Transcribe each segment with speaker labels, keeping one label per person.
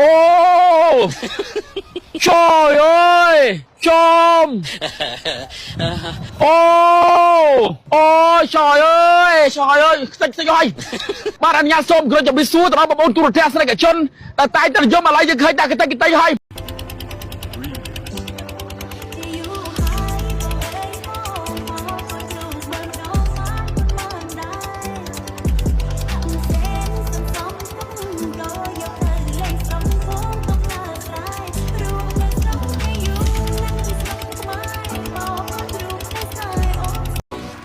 Speaker 1: អូ trời ơi ចំអូអូ trời ơi trời ơi ខ្ទេចខ្ទេចហើយបាទអនុញ្ញាតសូមគោរពជំរាបសួរទៅដល់បងប្អូនទូរទស្សនិកជនដែលតែងតែនិយមឥឡូវយើងឃើញតែខ្ទេចខ្ទេចហើយ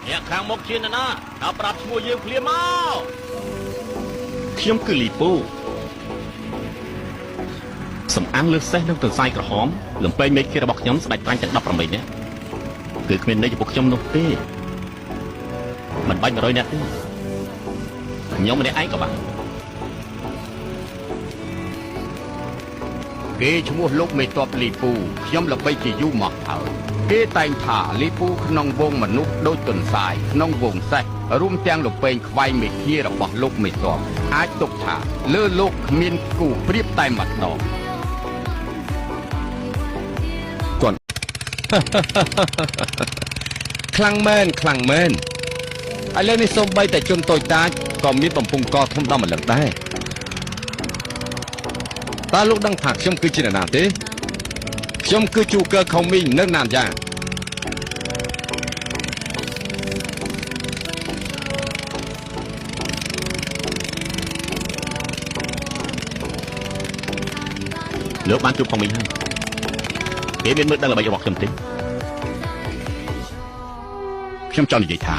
Speaker 2: អ្នកខាងមុខជានរណាតើប្រាប់ឈ្មោះយើងភ្លាមមក
Speaker 3: ខ្ញុំគឺលីពូសំអាងលើសេះនិងទន្សាយក្រហមលំពេងមេឃីរបស់ខ្ញុំស្ដេចត្រាញ់ទាំង18នាក់គឺគ្មានន័យចំពោះខ្ញុំនោះទេមិនបាច់100នាក់ទេខ្ញុំម្នាក់ឯងក៏បាន
Speaker 4: គេឈ្មោះលោកមេតបលីពូខ្ញុំល្បីជាយូរមកហើយគេតែងថាលីពូក្នុងវងមនុស្សដូចទន្សាយក្នុងវងសេះរួមទាំងលពែងខ្វែងមេឃារបស់លោកមេតបអាចទុកថាលើលោកគ្មានគូប្រៀបតែម្ដង
Speaker 5: គាត់ ខ្លាំងមែនខ្លាំងមែនឥឡូវនេះសូម្បីតែជនតូចតាចក៏មានបំពង់កធំដល់ម្លឹងដែរតើលោកដឹងថាខ្ញុំគឺជានរណាទេខ្ញុំគឺជូកើខុងមីងនៅណានយ៉ា
Speaker 3: លោកបានជួបផងមីងហើយគេមានមើលដឹងល្បិចរបស់ខ្ញុំទេខ្ញុំចង់និយាយថា